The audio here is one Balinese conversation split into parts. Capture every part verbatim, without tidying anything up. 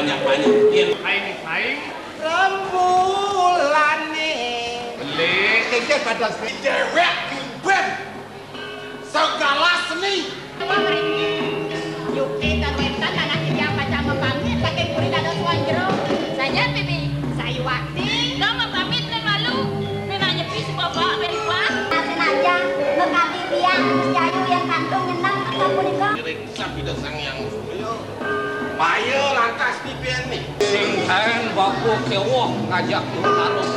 Banyak-banyak. Yen saing-saing. Rembulane. Beli. Kengkes pada si dewek, ben. Segala seni. Apa mriki? Yuki karo Intan, anak titiang pacang mapamit, saking puri dados sowan jero. Saja, Bibi. Sayuwakti. Dong mapamit lan malu. Pina nyepi si Bapak, ben kuat. Senajan mekadi tiang, Gusti Ayu yang kandung nyeneng kata punika. Ngiring sabda Sang Hyang Surya. Payo lantas dipeni. Sing kaen bapa kewoh ngajak tarung.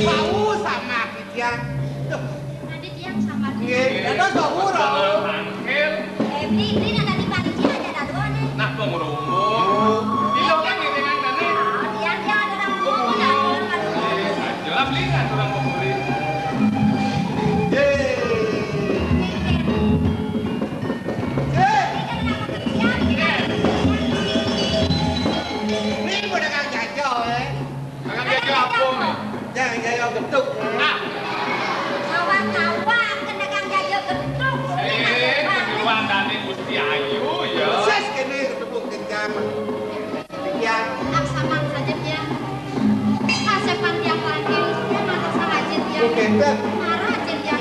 Wau sama titiang. Duh. Tadi tiang sama. Nggih, dados wau ra. Tangkil. Eh, beli, beli nak tadi panitia aja dah tuh nih. Nah, kok ngerumun? Itu kan ngiringan tadi. Ah, tiang, tiang ada orang ngomong, ada orang ngomong. Jelas beli nggak orang ngomong beli? Yeay. Mikir. Yeay. Mikir nak makan siang. Ini pada kang jajal, eh. Kang jajal apa nih? Kang jajal geduk. Ah. Kawan-kawan kena kang jajal geduk. Eh, kejuang dari Gusti Ayu, ya. Ses kene ketemu kencang. Ya. Laksaman saja, ya. Kasepan tiang panggil, ya, mata sarajin, ya. Oke, Beb. Marah aja, ya.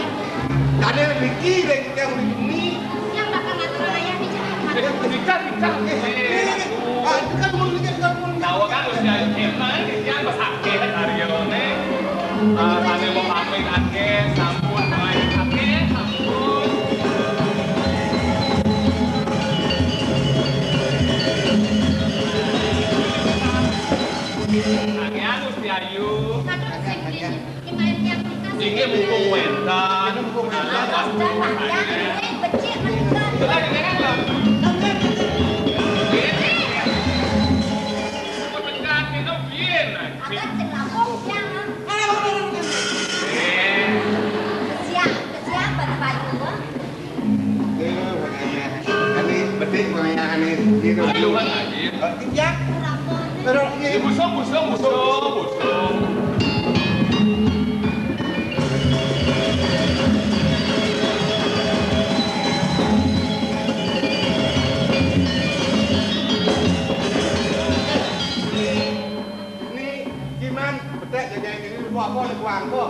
Tadi Riki, Riki yang di bumi. Yang bakal ngatur ayah di jalan. Eh, nikah, nikah. Eh, eh, eh. Ah, itu kan mau nikah, itu kan mau nikah. Tahu kan usia gimana, yang besakit hari ini. Ah, tadi mau pamit, Ake, sampun, baik, Ake, sampun. Ayo, Gusti Ayu. Aduh, sing dingin. Inggih, mumpung wénten. Mumpung wénten. Lah, jenengan lho. Nggih. Pemencak minum biyen. Nggih. Siap, siap, Bapak Ibu. Ayo, pengayah. Ane bedik pengayah ane gitu. Ayo, Pak Haji. Oh, iya. Terus, iya. Ya, busung, busung, busung, busung. Ini gimana? Bedak jadi ini, apa, apa, apa, apa?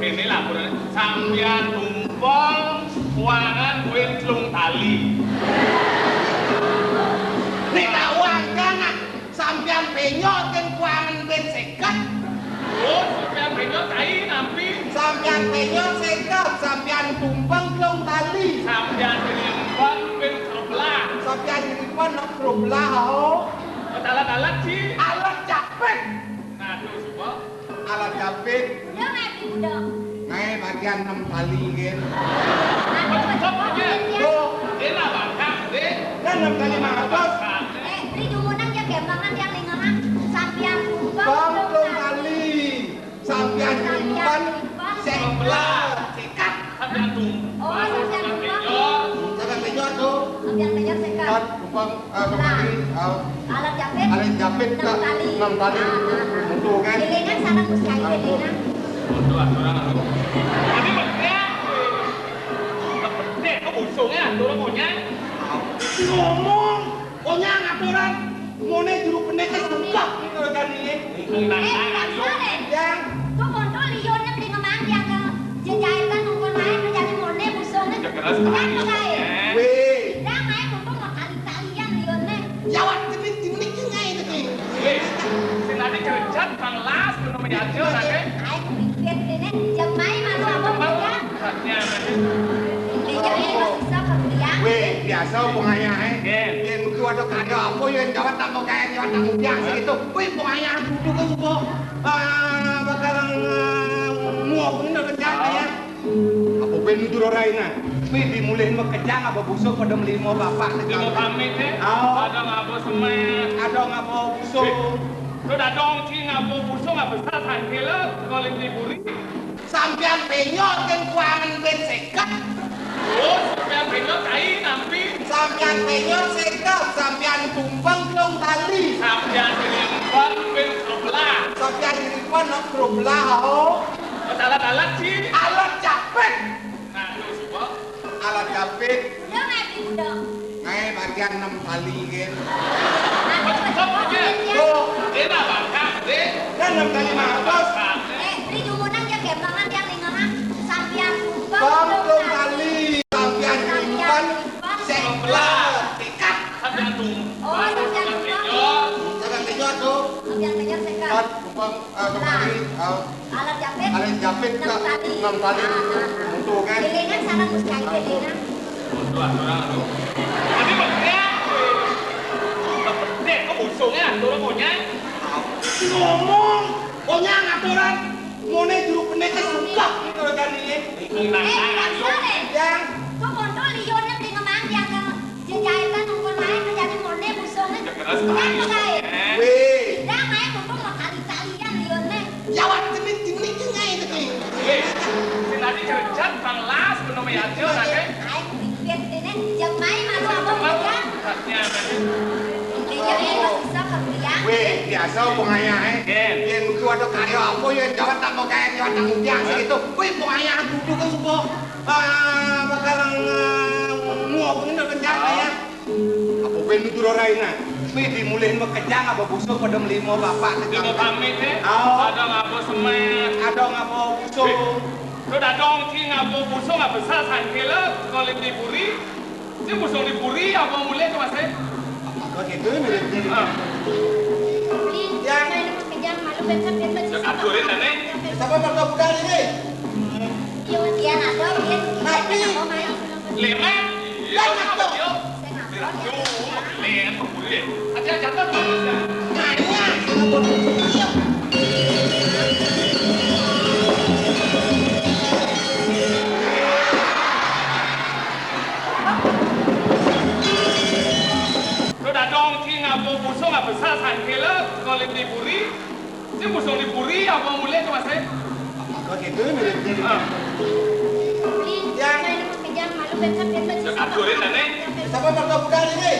Kene laporan sampeyan numpang kuangan kuwi telung tali. Nek tak wangkang, ah, sampeyan penyot kan kuangan ben seket. Oh, sampeyan penyot kai nampi? Sampeyan penyot seket, sampeyan tumpang telung tali. Sampeyan nyimpen ben kerbelah. Sampeyan nyimpen kerbelah, oh. Alat-alat sih. Alat capek. Nah, terus, Pak. Alat jepit. Udah nggak, Ibu, udah? Ngae bagian enam tali, nggih. Ada apa coba, Ibu, ya? Tuh. Dia lah, Bang, Kang, deh. Kan enam tali mah atas. Eh, beli dumunan dia gembangan yang lingahan. Sampian kubang, Bang, belum tali. Sampian kubang, sebelah. Sikat. Sampian kubang. Oh, sampian kubang. Sampian kubang tuh. Sampian kubang, sikat. Kan, kubang. Ah, kembali, ah, alat jepit? Alat jepit, enam tali. Enam tali. Ah, ah, ah. Betul, kan? Ilingan sana, Gus Yai, ah, ilingan. Betul, aturan, aturan. Ini betul. Betul, kok busungnya, aturan maunya. Ngomong, maunya aturan. Maunya juru pendekar suka gitu, kan, ini. Eh, Bang Saleh. Yang. Tuh, kontrol, Lionnya beli ngemang, yang ke jejahitan, nongkon main, menjadi maunya busungnya. Ya, keras. Kan, Bang Saleh? Weh. Dah, main, nongkon makan Kalian liunne. Jawab demit demit ngae to kuwi. Wis, sing ade kerjat panglas ngono meyajo nake. Ae kuwi dene jemai malu apa bukan? Iya, iya, bisa kerja. Weh, biasa wong ayah ae. Nggih. Yen kuwi ada karya apa ya jawab tak kok kae jawab tak mudah segitu. Kuwi wong ayah duduk kok sapa? Ah, bakal, ah, muak bener kerjaan ya. Apa ben nutur ora enak? Kuwi dimulih mekejang apa busuk padha mlimo bapak. Limo pamit, eh. Oh. Ada ngapa semen? Ada ngapa busuk? Eh, lu dadong ki ngapa busuk ngapa besar sangkela sekolah liburi. Sampeyan penyot kan kuangan ben seket. Oh, sampeyan penyot kai nampi. Sampeyan penyor seket, sampeyan tumpeng telung tali. Sampeyan ngrimpet ping sebelas. Sampeyan ngrimpet nok sebelas, oh. Wes alat-alat, Ci. Alat capit. Nah, terus, Pak. Alat capit. Udah nggak, Ibu, dong? Ngae bagian enam tali, nggih. Nah, terus, Pak, Pak, Pak. Tuh. Enak, Pak, Kak, Dek. Kan enam tali mah, Bos. Eh, beli dumunang ya, gembangan yang ningahan. Sampeyan tumpeng telung tali. Sampeyan ngrimpet seket. Sampeyan tumpeng. Oh, sampeyan tumpeng. Sampeyan penyor tuh. Sampeyan penyor seket. Kan, tumpeng, eh, kembali, eh, alat capit. Alat capit enam tali. Enam tali. Nah, nah. Untuk, kan? Jelengan sana, Gus Kai, jelengan. Waduh, aturan, aduh. Tapi bener, kowe. Bener, kok usungnya aturan monyet? Ngomong, monyet aturan. Mone juru peneke suka gitu loh, kan, ini. Eh, biasa deh. Yang. Tuh, kontol liurnya di ngemang, yang ke jejahitan, nungkul main, menjadi mone, musuhnya. Ya, keras. Yang sekali. Weh. Yang main, mumpung mau kali-kalian liurnya. Jawab jenik-jenik ngae tadi. Weh, sing tadi jrejat, Bang Las, belum ya, Cil, tadi. Ae, biar dene, jam main malu apa enggak? Iya, iya, Mas, bisa kerja. Weh, biasa wong ayahe. Nggih. Yen kudu ada karya apa, ya jawab tak mau kaya, jawab tak mudiang sik itu. Kuwi wong ayah duduk kan supo. Ah, bakal, eh, ngomong kencang ya. Apa kowe nutur ora enak? Kowe dimulih mekejang apa busuk padha mlimo bapak? Limo pamit, eh. Ayo. Ada ngapa semen? Ada ngapa busuk? Eh, lo dadong ki ngapa busuk, ngapa besar sangkela, kalau di puri. Si busuk di puri, apa mulih ke, Mas, eh? Apa gitu, mirip-mirip? Ah. Beli, ya. Main mekejang, malu, besar, besar. Ya, aturin, dah, Nek. Siapa bakal buka ini? Yo, dia ada, dia. Tapi. Lima. Lah, iya. Lo dadong ki ngapa busuk, ngapa besar sangkela, kalau di puri. Si musuh di puri apa mulih ke, Mas, eh? Apa gitu, mirip-mirip? Ah. Beli, ya. Main mekejang, malu, besar, besar. Ya, aturin, dah, Nek. Siapa bakal buka ini?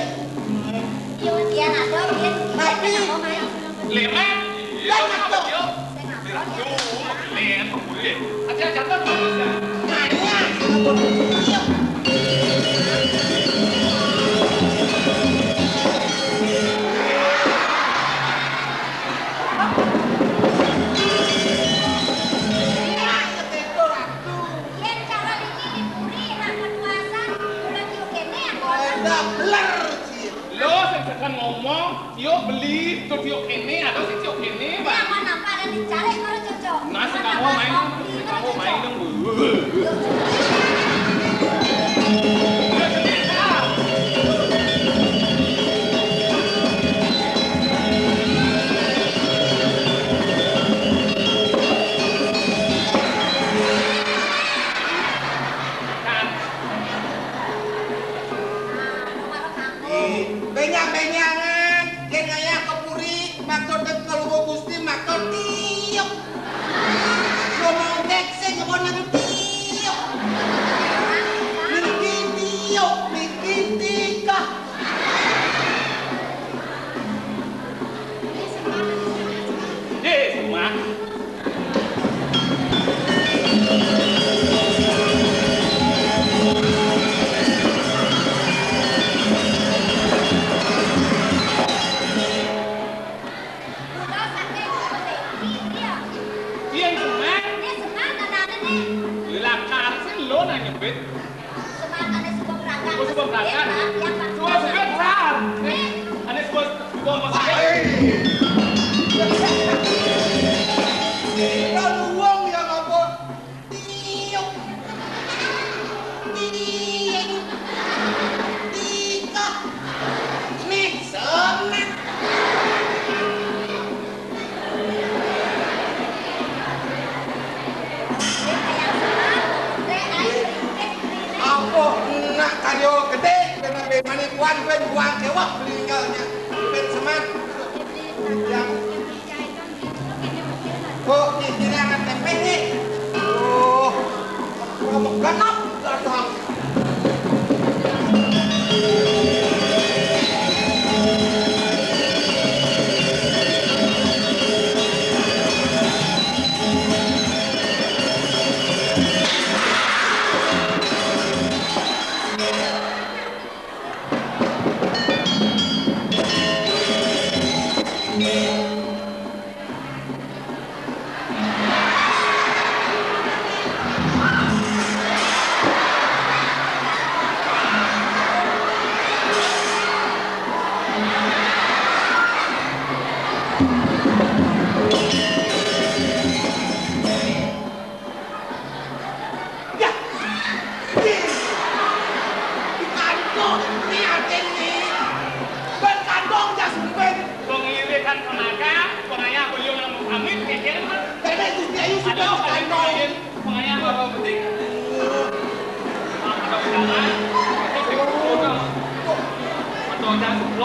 Yo, dia ada, dia. Tapi. Lima. Lah, iya, iya. Lima, tuh. Lima, tuh. Lima, tuh. Yen cara niki di puri, nak ketuasan, udah tiup kene, aku ada. Udah beler, Cil. Lo sing tekan ngomong, tiup beli, tuh tiup kene, ada sih tiup kene, Bang. Ini apa, napa ada dicari, kalau cocok? Nah, sing kamu main, sing kamu main dong, Bu. Benjang-benjangan, yen ngayah ke puri, matur ke Luhur Gusti, matur tiup. Ngomong tek sing ngomong nang tiup. Niki tiup, niki tikah. Ye, Mak. Piye, Semar? Lha, lakar sing lo nang nyebit. Semangat ane suka berangkat. Oh, suka berangkat. Suka, suka, Sar. Eh, ane suka, suka apa, Sar? Kalau wong ya ngapa? Tiup. Tiup. Tikah. Nih, semangat. Apa nak karya gedhe, ben ambe mani kuan, ben buang kewak beli enggaknya. Ben semat. Yang kok di sini anak tempe nih. Oh, kamu ganap datang.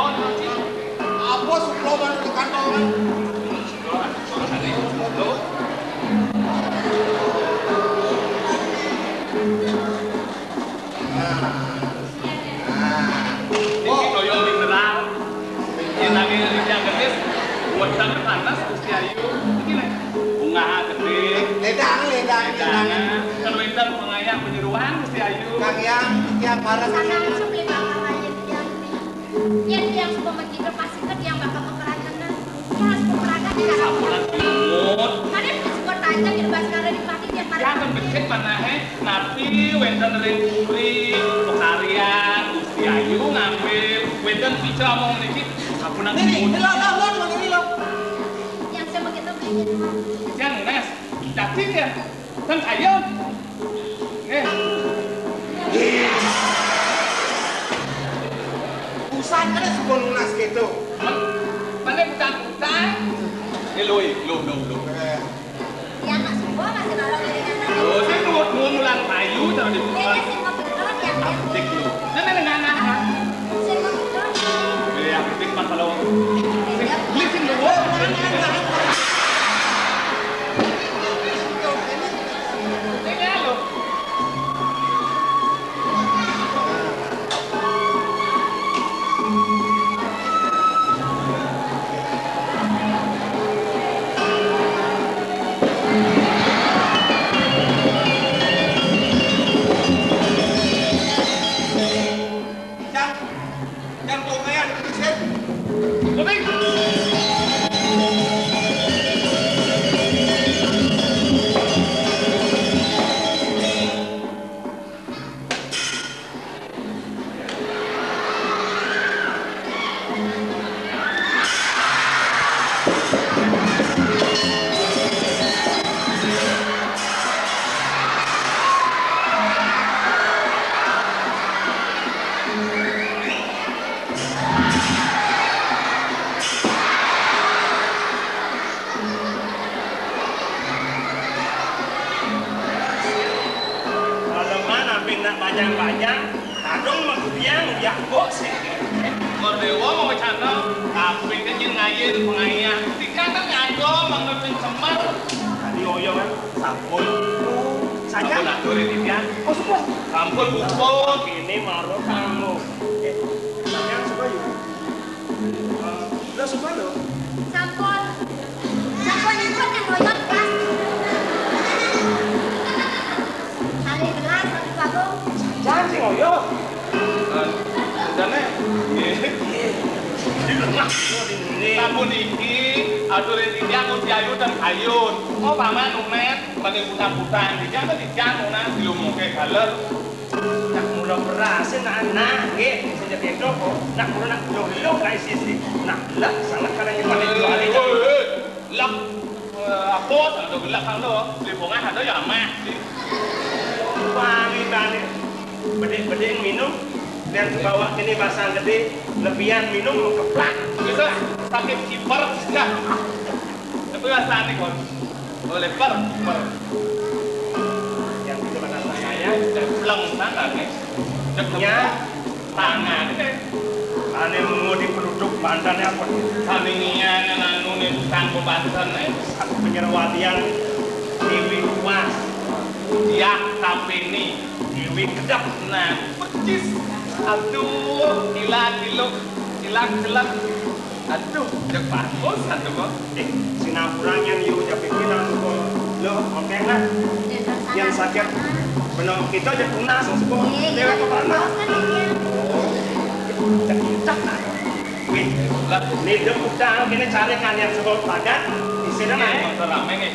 Apa suklo manut kantongan? Nah. Nah. Iki kaya mineral. Yen nanging yen yang gendis, weteng panas Gusti Ayu. Iki lho. Bungah gedhe. Ledang, ledang, ledang. Ledang. Kan wénten pengayah penyeruan Gusti Ayu. Kang Yang, yang bareng. Sana langsung beli bakal aja, Yang. Yen tiang sing mesti pasti ke tiang bakal kekeranjenan. Tiang harus kekeranjenan. Sapulan bingung. Kadang pas buat tanya, di lepas karena dipakai tiap hari. Tiang kan becik manahe, napi wénten ring puri, pekaryan, Gusti Ayu ngambil, wénten pica omong niki, sapunan bingung. Ini, lo, lo, lo, lo, ini, lo. Yang sama kita belinya cuma. Tiang lunas, dadi ya. Kan ayo. Nggih. Urusan kan suka lunas gitu. Mana bukan utang? Eh, lo, eh, lo, lo, lo. Eh. Ya, Mas, gua masih malam ini kan. Oh, saya nunggu, nunggu mulang payu, jangan di. Ini sih mau beneran ya, ya. Aptik lo. Jangan dengan anak. Sing mau beneran. Eh, aptik mah kalau. Sing, beli sing dua. Yang, yang tongkrongan, Sip. Lebih. Kalau mana ping nak bajang-bajang, kadung mah biang, biang bok sih. Kor Dewa mau bercanda, tapi kan jin ngayin, pengayah. Tika kan ngaco, mang nutun semar. Tadi oyo kan, sampun. Saja. Sampun atur ini dia. Oh, sumpah. Sampun, bupon. Ini maru kamu. Eh, yang suka yuk. Lo suka lo? Sampun. Sampun ikut yang ngoyot, Mas. Kali gelas, satu bagong. Jangan sih ngoyot. Eh, jane, nggih. Di lemah, di lemah. Sampun iki, atur titiang Gusti Ayu dan Ayun. Oh, paman, umet, pada putang-putang, titiang kan titiang, ngono, dilumungke galer. Nak mula berase nak anak, nggih, sing jek itu kok. Nak mula nak belum-belum kae sisi. Nak lek sangat kadang kita itu hari. Woi, woi, woi. Lek, eh, apa? Ada gelak kan lo. Di bongah ada ya amah. Wangi tane. Bedik-bedik minum, dan bawa kene basang gede, lebihan minum mengkeplak. Bisa sakit kiper, dah. Tapi rasane kon. Oh, lebar, lebar. Yang itu kata saya, dan pulang sana nih. Deknya tangan. Ane mau di peluduk bandan apa? Salingian anu nih, tukang pembantan nih. Aku penyerwadian Dewi Kuas. Ya, tapi nih. Dewi kedap. Nah, percis. Aduh, gila, gilo. Gila, gila. Aduh, jek bagus, aduh, kok. Eh, sinampura nyang yu, jek pikiran, kok. Lo, oke lah. Yang sakit, benar, kita aja tunas, kok. Iya, iya. Dewi kok pernah? Bagus kan, iya. Oh, cek, cek, nah. Wih, lah, ini dia utang, ini cari kan yang sebab padat, di sini, nah. Iya, motor rame, nih.